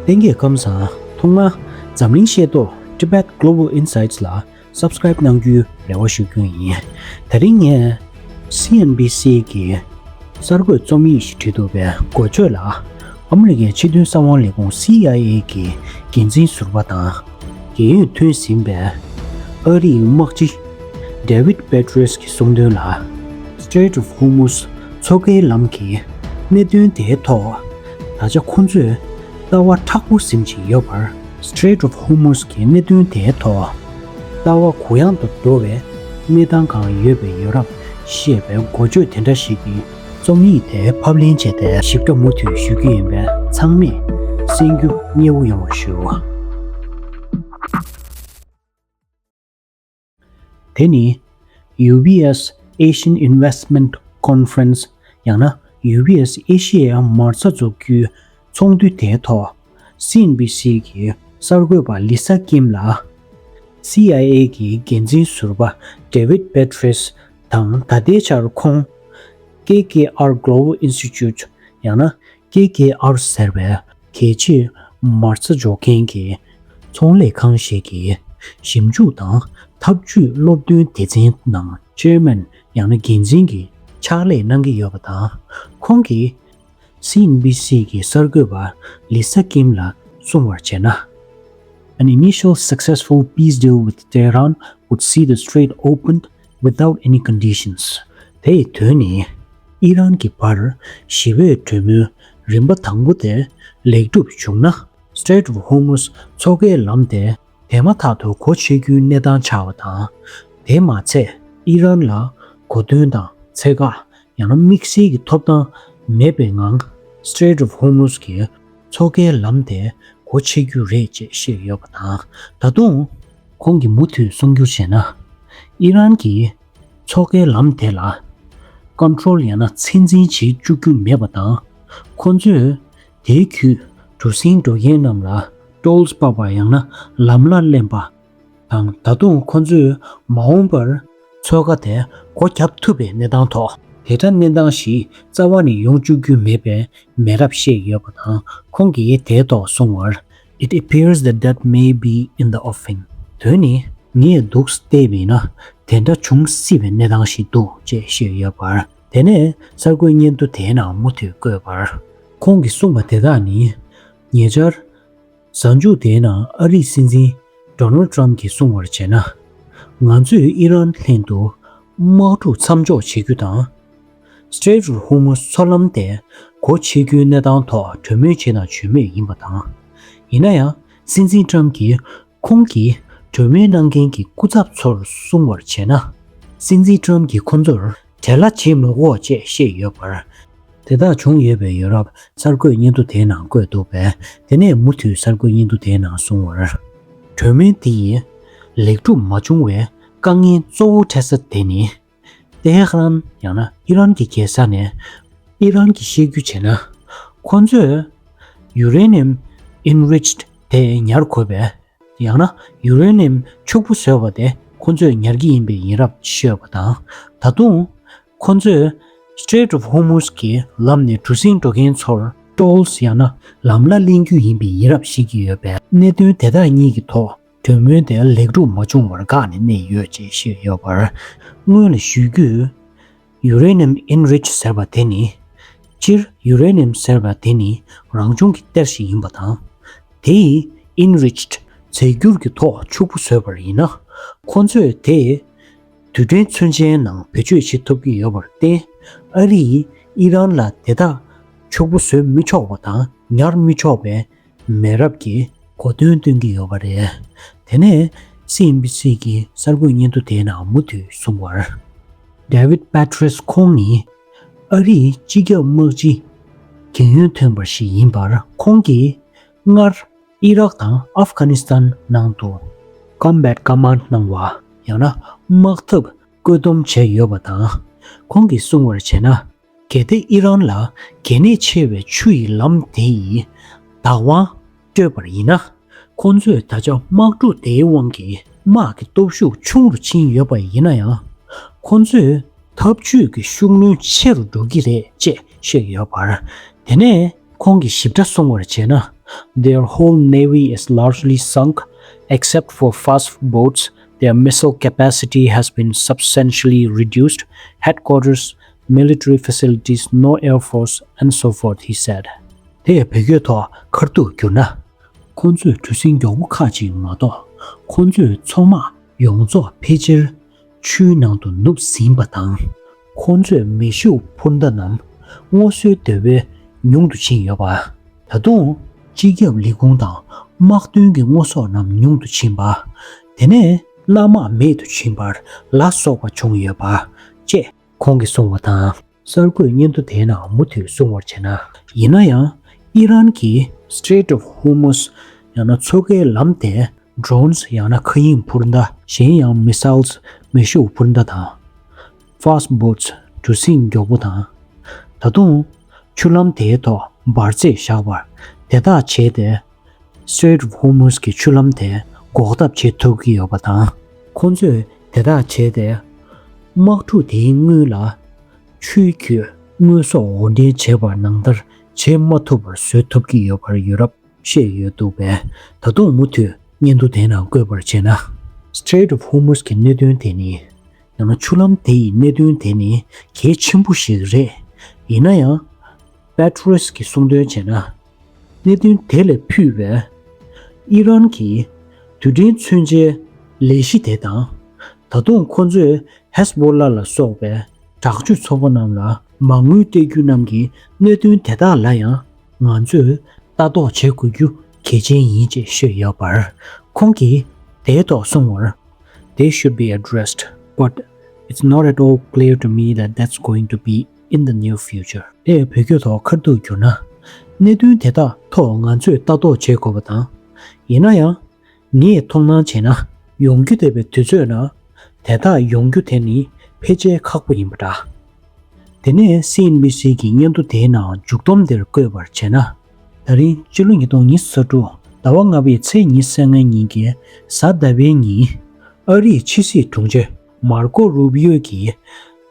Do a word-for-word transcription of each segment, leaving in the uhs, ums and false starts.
ལྷན་རྒྱས་ཁམས་བཟང་། ཐོག་མར་འཛམ་གླིང་ཤེས་རྟོགས་Tibet Global Insights ལ་Subscribe གནང་རྒྱུའི་རེ་བ་ཞུ་རྒྱུ་ཡིན། དེ་རིང་ངས་སི་ཨེན་བི་སི་གི་གསར་འགོད་རྩོམ་ཡིག་ཞིག་བྲིས་འདུག་པའི་འགོ་བརྗོད་ལ། ཨ་མི་རི་ཀའི་ཕྱི་དོན་གསང་བའི་ལས་ཁུངས་སི་ཨའི་ཨེ་གི་འགན་འཛིན་ཟུར་པ་དང་། རྒྱལ་ཡོངས་ཐོན་ཟིན་པའི་ཨ་རིའི་དམག་སྤྱི་David Petraeus གིས་གསུངས་དོན་ལ། Strait of Hormuz མཚོ་ཁའི་ལམ་གྱི་གནད་དོན་དེའི་ཐོག་ད་ཆ་ཁོང་ཚོས་ལྟ་བ་མཁྲེགས་པོ་འཛིན་བཞིན་ཡོད་པར། Strait of Hormuz གི་གནད་དོན་དེའི་ཐོག་ལྟ་བ་གུ་ཡངས་དུ་འགྲོ་བའི་གནས་སྟངས་གང་ཡོད་པའི་ཡོད་རབས་ཞེས་པའི་འགོ་བརྗོད་དེ་འདྲ་ཞིག་གི་རྩོམ་ཡིག་དེ་ཕབ་ལེན་བྱས་ཏེ་ཞིབ་ཕྲ་མུ་མཐུད་ཞུ་རྒྱུ་ཡིན་པས། ཚང་མས་གསན་རྒྱུ་མཉེས་པོ་ཡོང་བ་ཞུ། དེ་ནི་ཡུ་བི་ཨེས་Asian Investment Conference ཡང་ན་ཡུ་བི་ཨེས་ཨེ་ཤི་ཡའི་མ་རྩ་འཛུགས་རྒྱུའི་ཚོགས་འདུ་དེའི་ཐོག་སི་ཨེན་བི་སི་གི་གསར་འགོད་པ་ལི་ས་ཀིམ་ལ། སི་ཨའི་ཨེ་གི་འགན་འཛིན་ཟུར་པ་David Petraeus དང་ད་ལྟའི་ཆར་ཁོང་ཀེ་ཀེ་ཨར་Global Institute ཡང་ན་ཀེ་ཀེ་ཨར་ཟེར་བའི་གལ་ཆེའི་མ་རྩ་འཇོག་མཁན་གྱི་ཚོང་ལས་ཁང་ཞིག་གི་ཞིབ་འཇུག་དང་འཐབ་ཇུས་སློབ་སྟོན་སྡེ་ཚན་ནང་Chairman ཡང་ན་འགན་འཛིན་གྱི་ཕྱག་ལས་གནང་གི་ཡོད་པ་དང་། ཁོང་གིས་སི་ཨེན་བི་སི་གི་གསར་འགོད་པ་ལི་ས་ཀིམ་ལ་གསུངས་པར་བྱས་ན། An initial successful peace deal with Tehran would see the strait opened without any conditions. དེ་ཡི་དོན་ནི། ཨི་རན་གྱི་བར་ཞི་བའི་གྲོས་མོལ་རིམ་པ་དང་པོ་དེ་ལེགས་གྲུབ་བྱུང་ན། Strait of Hormuz མཚོ་ཁའི་ལམ་དེ་དེ་མ་ཐག་ཏུ་སྒོ་ཕྱེ་རྒྱུའི་གནས་སྟངས་ཆགས་པ་དང་། དེ་མ་ཚད་ཨི་རན་ལ་གོ་སྟོན་དང་ཚད་བཀག་ཡང་ན་དམིགས་བསལ་གྱི་ཐོབ་ཐང་མེད་པའི་ངང་Strait of Hormuz གི་མཚོ་ཁའི་ལམ་དེ་སྒོ་ཕྱེ་རྒྱུ་རེད་ཅེས་བཤད་ཡོད་པ་དང་། ད་དུང་ཁོང་གིས་མུ་མཐུད་གསུང་རྒྱུར་བྱས་ན། ཨི་རན་གྱིས་མཚོ་ཁའི་ལམ་དེ་ལ་Control ཡང་ན་ཚད་འཛིན་བྱེད་བཅུག་རྒྱུ་མེད་པ་དང་། ཁོ་ཚོས་དེའི་བརྒྱུད་གྲུ་གཟིངས་འགྲོ་མཁན་རྣམས་ལ་Tolls སྤར་བ་ཡང་ན་ལམ་གླ་ལེན་པ་དང་། ད་དུང་ཁོ་ཚོས་མ་འོངས་པར་མཚོ་ཁ་དེ་སྒོ་བརྒྱབ་ཐུབ་པའི་གནས་སྟངས་ཐོག་དེ་འདྲ་གནས་སྟངས་ཤིག་རྩ་བ་ནས་ཡོང་བཅུག་རྒྱུ་མེད་པའི་མེད་རབས་བཤད་ཡོད་པ་དང་། ཁོང་གིས་དེའི་ཐོག་གསུངས་པར། It appears that that may be in the offing. དོན་ནི་ངས་འདུག་བལྟས་པ་ཡིན་ན་དེ་འདྲ་བྱུང་སྲིད་པའི་གནས་སྟངས་ཤིག་འདུག་ཅེས་བཤད་ཡོད་པར། དེ་ནས་གསར་འགོད་སྙན་ཐོ་དེའི་ནང་མུ་མཐུད་བཀོད་པར། ཁོང་གིས་གསུངས་པ་དེ་དག་ནི་ཉེ་ཆར། གཟའ་མཇུག་དེའི་ནང་ཨ་རིའི་སྲིད་འཛིན་Donald Trump གྱིས་གསུངས་པར་བྱས་ན། ང་ཚོས་ཨི་རན་ལྷན་དུ་དམག་འཁྲུག་མཚམས་འཇོག་བྱེད་རྒྱུ་དང་། Strait of Hormuz མཚོ་ལམ་དེ་སྒོ་ཕྱེ་རྒྱུའི་གནས་སྟངས་ཐོག་གྲོས་མོལ་བྱེད་དང་བྱེད་མུས་ཡིན་པ་དང་། ཡིན་ན་ཡང་སྲིད་འཛིན་Trump གྱིས་ཁོང་གིས་གྲོས་མོལ་གནང་མཁན་གྱི་སྐུ་ཚབ་ཚོར་གསུངས་པར་བྱས་ན། སྲིད་འཛིན་Trump གྱིས་ཁོ་ཚོར་བྲེལ་བ་བྱེད་མི་དགོས་ཅེས་བཤད་ཡོད་པར། དེ་དག་བྱུང་ཡོད་པའི་ཡོད་རབས་གསར་འགོད་སྙན་ཐོ་དེའི་ནང་བཀོད་འདུག་པས། དེ་ནས་མུ་མཐུད་གསར་འགོད་སྙན་ཐོ་དེའི་ནང་གསུངས་པར། གྲོས་མོལ་འདི་ཡིས་ལེགས་གྲུབ་མ་བྱུང་བའི་དཀའ་ངལ་གཙོ་བོ་འཕྲད་ས་དེ་ནི། ཏེ་ཧ་རན་ཡང་ན་ཨི་རན་གྱི་རྒྱལ་ས་ནས་ཨི་རན་གྱིས་བཤད་རྒྱུ་བྱས་ན། ཁོ་ཚོས་Uranium Enriched དེ་ཉར་དགོས་པས། ཡང་ན་Uranium ཕྱུག་པོ་བཟོས་པ་དེ་ཁོ་ཚོས་ཉར་གྱི་ཡིན་པའི་ཡིན་རབས་བཤད་པ་དང་། ད་དུང་ཁོ་ཚོས་Strait of Hormuz གྱི་ལམ་ནས་གྲུ་གཟིངས་འགྲོ་མཁན་ཚོར་Tolls ཡང་ན་ལམ་གླ་ལེན་རྒྱུ་ཡིན་པའི་ཡིན་རབས་བཤད་ཀྱི་ཡོད་པས། གནད་དོན་དེ་དག་གཉིས་ཀྱི་ཐོག་གྲོས་མོལ་དེ་ལེགས་གྲུབ་མ་བྱུང་བར་འགག་ནས་གནས་ཡོད་ཅེས་བཤད་ཡོད་པར། སྔོན་ལ་ཞུ་རྒྱུས། Uranium Enriched ཟེར་བ་དེ་ནི། སྤྱིར་Uranium ཟེར་བ་དེ་ནི་རང་བྱུང་གི་གཏེར་ཞིག་ཡིན་པ་དང་། དེ་ཡིས་Enriched རྫས་འགྱུར་གྱི་ཐོག་ཕྱུག་པོ་བཟོས་པར་ཡིན་ན། ཁོ་ཚོས་དེ་རྡུལ་ཕྲན་མཚོན་ཆའི་ནང་བེད་སྤྱོད་བྱེད་ཐུབ་ཀྱི་ཡོད་པར་བརྟེན། ཨ་རི་ཡིས་ཨི་རན་ལ་དེ་དག་ཕྱུག་པོ་བཟོ་མི་ཆོག་པ་དང་ཉར་མི་ཆོག་པའི་མེད་རབས་ཀྱི་གོ་སྟོན་སྟོན་གྱི་ཡོད་པ་རེད། དེ་ནས་སི་ཨེན་བི་སི་གི་གསར་འགོད་སྙན་ཐོ་དེའི་ནང་མུ་མཐུད་གསུངས་པར། David Petraeus ཁོང་ནི་ཨ་རིའི་སྤྱི་ཁྱབ་དམག་སྤྱི་རྒན་ཡོལ་ཐོན་པ་ཞིག་ཡིན་པར། ཁོང་གིས་སྔར་ཨི་རག་དང་ཨབ་གྷ་ནི་སི་ཐན་ནང་དུ་Combat Command གནང་བ་ཡང་ན་དམག་འཐབ་བཀོད་འདོམས་བྱས་ཡོད་པ་དང་། ཁོང་གིས་གསུངས་པར་བྱས་ན། གལ་ཏེ་ཨི་རན་ལ་གལ་གནད་ཆེ་བའི་ཆུ་ཡི་ལམ་དེ་ཡི་བདག་དབང་སྤྲོད་པར་ཡིན་ན། ཁོང་ཚོས་ད་ཆ་དམག་འཁྲུག་དེའི་དབང་གིས་དམག་གི་སྟོབས་ཤུགས་ཆུང་རུ་ཕྱིན་ཡོད་པ་ཡིན་ན་ཡང་། ཁོང་ཚོས་འཐབ་ཇུས་ཀྱི་ཤུགས་སྣོན་ཆེ་རུ་འགྲོ་གི་རེད་ཅེས་བཤད་ཡོད་པར། དེ་ནས་ཁོང་གིས་ཞིབ་ཕྲ་གསུངས་པར་བྱས་ན། Their whole navy is largely sunk, except for fast boats. Their missile capacity has been substantially reduced. Headquarters, military facilities, no air force, and so forth, he said. དེས་བོད་སྐད་ཐོག་ཁ་ཐུག་བསྒྱུར་ན། ཁོང་ཚོས་གྲུ་གཟིངས་མགྱོགས་པོ་ཁག་ཅིག་མ་གཏོགས། ཁོང་ཚོས་མཚོ་དམག་ཡོངས་རྫོགས་ཕལ་ཆེར་ཆུའི་ནང་དུ་ནུབ་ཟིན་པ་དང་། ཁོང་ཚོས་མེ་ཤུགས་འཕུར་མདའ་རྣམས་སྔོ་སོལ་དོད་པོས་ཉུང་དུ་ཕྱིན་ཡོད་པ། ད་དུང་སྤྱི་ཁྱབ་ལས་ཁུངས་དང་དམག་དོན་གྱི་དངོས་ཟོག་རྣམས་ཉུང་དུ་ཕྱིན་པ། དེ་ནས་གླ་དམག་མེད་དུ་ཕྱིན་པ་ལ་སོགས་པ་བྱུང་ཡོད་པ་བཅས་ཁོང་གིས་གསུངས་པ་དང་། གསར་འགོད་སྙན་ཐོ་དེའི་ནང་མུ་མཐུད་གསུང་བར་བྱས་ན། ཡིན་ན་ཡང་ཨི་རན་གྱིས་Strait of Hormuz ཡང་ན་མཚོ་ཁའི་ལམ་དེ་drones ཡང་ན་མཁའ་དབྱིངས་འཕུར་མདའ། གཞན་ཡང་missiles མེ་ཤུགས་འཕུར་མདའ་དང་། fast boats གྲུ་གཟིངས་མགྱོགས་པོ་དང་། ད་དུང་ཆུ་ལམ་དེའི་ཐོག་འབར་རྫས་བཞག་པར་དེ་དག་བྱས་ཏེ། Strait of Hormuz གྱི་ཆུ་ལམ་དེ་འགོག་ཐབས་བྱེད་ཐུབ་ཀྱི་ཡོད་པ་དང་། ཁོང་ཚོས་དེ་དག་བྱས་ཏེ། དམག་འཁྲུག་དེའི་སྔོན་ལ། ཆུའི་བརྒྱུད་དངོས་ཟོག་འོར་འདྲེན་བྱས་པ་ནང་ལྟར་བྱེད་མ་ཐུབ་པར་བཟོ་ཐུབ་ཀྱི་ཡོད་པར་ཡོད་རབས་བཤད་ཡོད་འདུག་པས། ད་དུང་མུ་མཐུད་སྙན་ཐོ་དེའི་ནང་བཀོད་པར་བྱས་ན། Strait of Hormuz གྱི་གནད་དོན་དེ་ནི། ཡང་ན་ཆུ་ལམ་དེ་ཡི་གནད་དོན་དེ་ནི་གལ་ཆེན་པོ་ཞིག་རེད། ཡིན་ན་ཡང་། Petraeus གྱིས་གསུངས་དོན་བྱས་ན། གནད་དོན་དེ་ལས་ཕུད་པའི་ཨི་རན་གྱི་རྡུལ་ཕྲན་མཚོན་ཆའི་ལས་གཞི་དེ་དང་། ད་དུང་ཁོ་ཚོས་ཧེ་ཟ་བྷོ་ལ་ལ་སོགས་པའི་དྲག་སྤྱོད་ཚོགས་པ་རྣམས་ལ་མ་དངུལ་སྤྲད་རྒྱུ་རྣམས་ཀྱི་གནད་དོན་དེ་དག་ལ་ཡང་ང་ཚོས་ལྟ་རྟོག་བྱེད་དགོས་རྒྱུ་གལ་ཆེན་ཡིན་ཅེས་བཤད་ཡོད་པར། ཁོང་གིས་དེའི་ཐོག་གསུངས་པར། They should be addressed, but it's not at all clear to me that that's going to be in the near future. དེ་བོད་སྐད་ཐོག་ཁ་ཐུག་བསྒྱུར་ན། གནད་དོན་དེ་དག་ཐོག་ང་ཚོས་ལྟ་རྟོག་བྱེད་དགོས་པ་དང་། ཡིན་ན་ཡང་། ངས་མཐོང་སྣང་བྱས་ན། ཡོང་རྒྱུ་བསྡད་པའི་དུས་ཚོད་ནང་དེ་དག་ཡོང་རྒྱུ་དེ་ནི་ཕལ་ཆེར་ཁག་པོ་ཡིན་པ་འདྲ། དེ་ནས་སི་ཨེན་བི་སི་གི་སྙན་ཐོ་དེའི་ནང་མཇུག་སྡོམ་དེར་བཀོད་པར་བྱས་ན། ད་རིང་སྤྱི་ལོ་ཉིས་སྟོང་ཉི་ཤུ་རྩ་དྲུག་ཟླ་བ་ལྔ་པའི་ཚེས་ཉི་ཤུ་རྩ་ལྔ་ཉིན་གྱི་གཟའ་ཟླ་བའི་ཉིན། ཨ་རིའི་ཕྱི་སྲིད་དྲུང་ཆེ་མར་ཀོ་རུ་བི་ཡོ་གིས་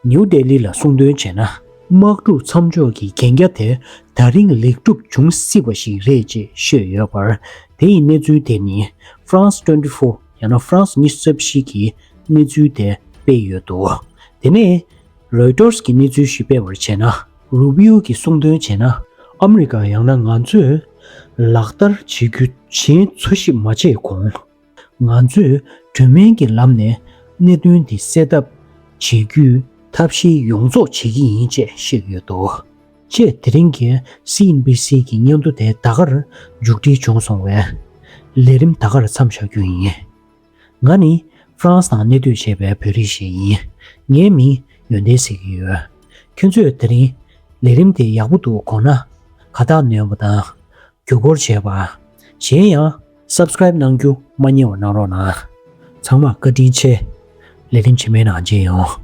ནིའུ་ལྡི་ལི་ལ་གསུངས་དོན་བྱས་ན། དམག་འཁྲུག་མཚམས་འཇོག་གི་གན་རྒྱ་དེ་ད་རིང་ལེགས་གྲུབ་འབྱུང་སྲིད་པ་ཞིག་རེད་ཅེས་བཤད་ཡོད་པར། དེ་ཡི་གནས་ཚུལ་དེ་ནི་France twenty-four ཡང་ན་France ཉི་ཤུ་རྩ་བཞི་གིས་གནས་ཚུལ་དེ་སྤེལ་ཡོད་འདུག་དེ་ནས་Reuters གིས་གནས་ཚུལ་ཞིག་སྤེལ་བར་བྱས་ན། རུ་བི་ཡོ་གིས་གསུངས་དོན་བྱས་ན། ཨ་མི་རི་ཀ་ཡང་ན་ང་ཚོས་ལག་བསྟར་བྱེད་རྒྱུ་གཞན་འཚོལ་ཞིབ་མ་བྱས་གོང་། ང་ཚོས་གྲོས་མོལ་གྱི་ལམ་ནས་གནད་དོན་འདི་སེལ་ཐབས་བྱེད་རྒྱུའི་ཐབས་ཤེས་ཡོངས་རྫོགས་བྱེད་ཀྱི་ཡིན་ཅེས་བཤད་ཡོད་འདུག་ཅེས་དེ་རིང་གི་སི་ཨེན་བི་སི་གི་སྙན་ཐོ་དེ་ད་གར་མཇུག་སྒྲིལ་བྱུང་སོང་བས། ལས་རིམ་ད་གར་མཚམས་བཞག་རྒྱུ་ཡིན། ང་ནི་ཧྥ་རན་སི་ནང་གནས་སྡོད་བྱེད་པའི་བོད་རིགས་ཤིག་ཡིན། ངའི་མིང་ཡོན་ཏན་ཟེར་གྱི་ཡོད། ཁྱོད་ཚོས་དེ་རིང་ལས་རིམ་དེ་ཡག་པོ་འདུག་དགོངས་ན། དགའ་རྟགས་སྣོན་པ་དང་། བརྒྱུད་སྐུར་བྱས་པ། གཞན་ཡང་སབ་སི་ཀ་རེབ་གནང་རྒྱུ་མ་བསྙེལ་བ་གནང་རོགས་གནང་། ཚང་མར་བཀའ་དྲིན་ཆེ། ལས་རིམ་རྗེས་མའི་ནང་མཇལ་ཡོང་།